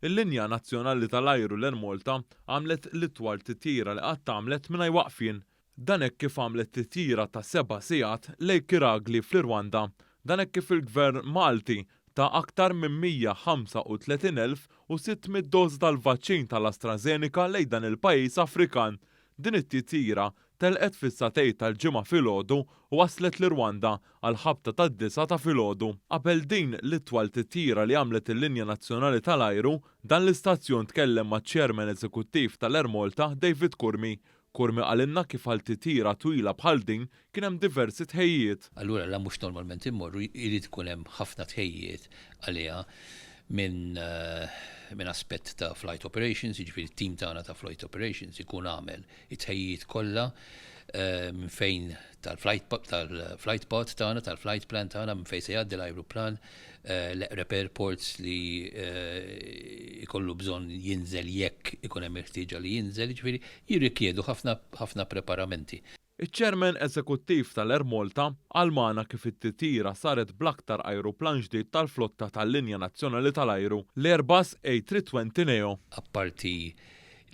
Il-linja nazzjonali tal-ajru l-Air Malta għamlet l-itwal titjira li qatt għamlet mingħajr waqfien. Dan hekk kif għamlet titjira ta' seba' sigħat lejn Kigali fl-Irwanda. Dan hekk kif il-Gvern Malti ta aktar minn 135,600 doża tal-vaċċin tal-AstraZeneca lejn dan il-pajjiż Afrikan. Din it-titjira telqet fis-sagħtejn tal-Ġimgħa filgħodu u waslet l-Irwanda għall-ħabta tad-disgħa ta' filgħodu. Qabel din l-itwal titjira li għamlet il-linja nazzjonali tal-ajru, dan l-istazzjon tkellem maċ-Chairman Eżekuttiv tal-Air Malta, David Curmi. Curmi qalilna kif għal titjira twila bħal din kien hemm diversi tħejjijiet. Allura la mhux normalment immorru jrid ikun hemm ħafna tħejjijiet għaliha minn minn aspett ta' flight operations, jiġifieri t-tim tagħna ta' flight operations ikun għamel it-tħejjijiet kollha minn fejn tal-flight tal-flight path tagħna, tal-flight plan tagħna, minn fejn se jgħaddi l-ajruplan, l-eqreb airports li jkollu bżonn jinżel jekk ikun hemm il-ħtieġa li jinżel, jiġifieri jirrikjedu ħafna ħafna preparamenti. Iċ-Chairman Eżekuttiv tal-Air Malta qal magħna kif it-titjira saret bl-aktar ajruplan ġdid tal-flotta tal-linja nazzjonali tal-ajru, l-Airbus A320 Neo. Apparti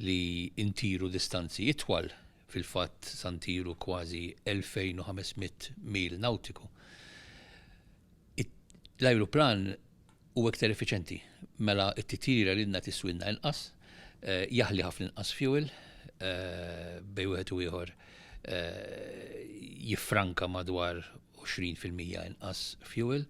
li ntiru distanzi itwal, fil-fatt sa ntiru kważi 2,500 mil nautiku, l-ajruplan huwa iktar effiċenti. Mela t-titjira lilna tiswilna inqas, jaħli ħafna inqas fuel, bejn wieħed u ieħor jiffranka madwar 20% inqas fuel.